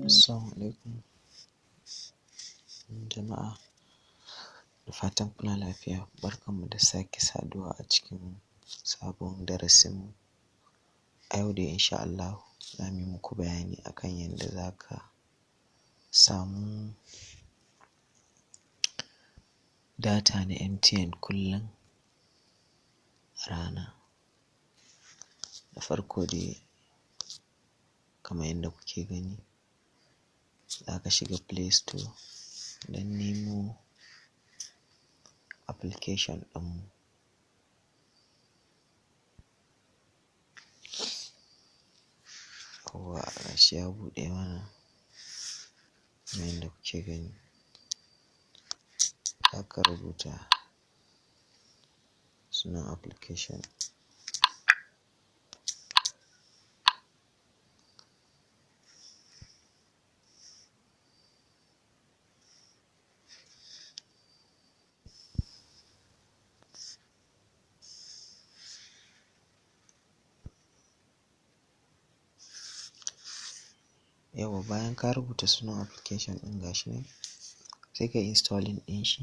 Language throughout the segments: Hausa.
Assalamu alaikum jama'a, da fatan kuna lafiya. Barkanmu da sake saduwa a cikin sabon darasinmu. A yau dai insha Allahu za mu yi muku bayani akan yanda za ka samu data na MTN kullum a rana. Da farko dai, kamar yadda kuke gani, za ka shiga Play Store don nemo application ɗinmu. Yawwa, ga shi ya buɗe mana kamar yadda kuke gani. Za ka rubuta sunan application. Yawwa, bayan ka rubuta sunan application ɗin, ga shi nan, sai ka yi installing ɗin shi.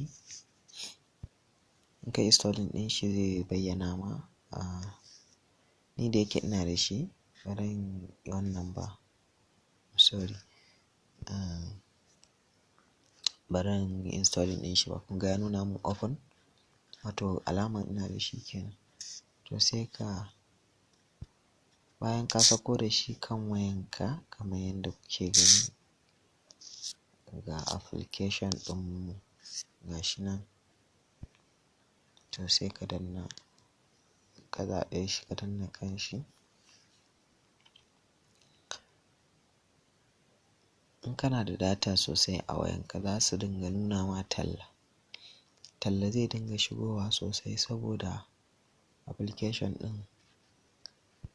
In ka yi installing ɗin shi, zai bayyana ma. Ni da yake ina da shi, ba zan yi wannan ba, sorry, ba zan yi installing ɗin shi ba. Kun ga ya nuna mun open, wato alamar ina da shi kenan. To, sai ka, bayan ka sauko da shi kan wayanka, kamar yadda kuke gani, ga application ɗinmu, ga shi nan. To, sai ka danna, ka zaɓe shi, ka danna kan shi. In kana da data sosai a wayanka, za su dinga nuna ma talla. Talla zai dinga shigowa sosai saboda application ɗin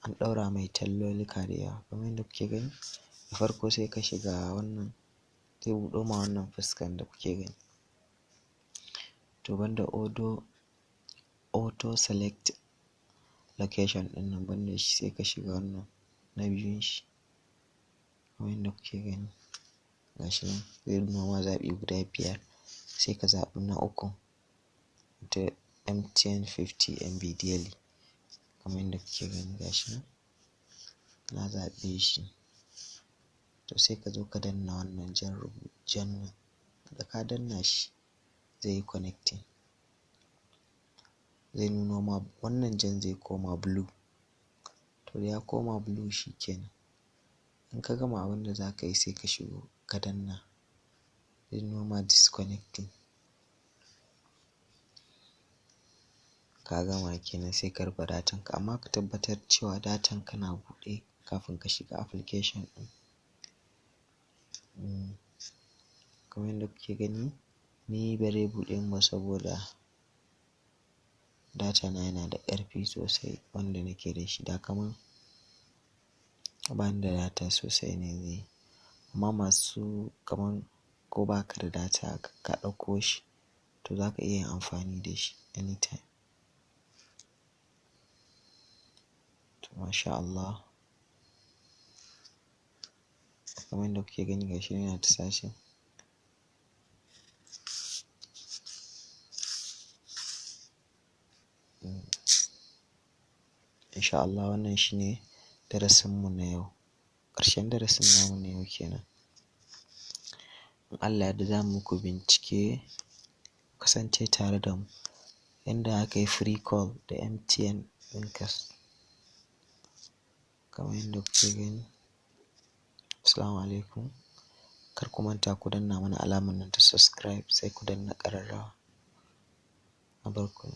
an ɗaura mai tallolika da yawa. Kamar yadda kuke gani, da farko sai ka shiga wannan, zai buɗo ma wannan fuskan da kuke gani. To, banda auto select location ɗin nan, banda shi, sai ka shiga wannan na biyun shi. Kamar yadda kuke gani, ga shi nan zai nuna ma zaɓi guda biyar, sai ka zaɓi na ukun, ta MTN 50 MB daily. Kamar yadda kuke gani, ga shi nan na zaɓe shi. To, sai ka zo ka danna wannan jan nan. Da ka danna shi, zai yi connecting, zai nuno ma wannan jan zai koma blue. To, da ya koma blue, shi kenan. In ka gama abin da za ka yi, sai ka shigo ka danna, zai nuno ma disconnecting. Ka gama kenan, sai ka rufe datan ka, amma ka tabbatar cewa datan ka na buɗe kafin ka shiga application ɗin. Kamar yadda kuke gani, ni ba zai buɗe min ba saboda data na yana da ƙarfi sosai wanda nake da shi. Da kaman bani da data sosai ne zai yi. Amma masu kaman ko baka da data ka ɗauko shi, to za ka iya yin amfani da shi anytime. To, masha Allah. Kamar yadda kuke gani, gashi nan yana ta searching. Insha Allah wannan shine darasinmu na yau. Ƙarshen darasin namu na yau kenan. In Allah ya yarda, za mu muku bincike, kasance tare da mu yanda aka yi free call da MTN ɗinka. Kamar yadda kuke gani. Assalamu alaikum. Kar ku manta ku danna mana alamar nan ta subscribe, sai ku danna ƙararrawa. Na bar ku.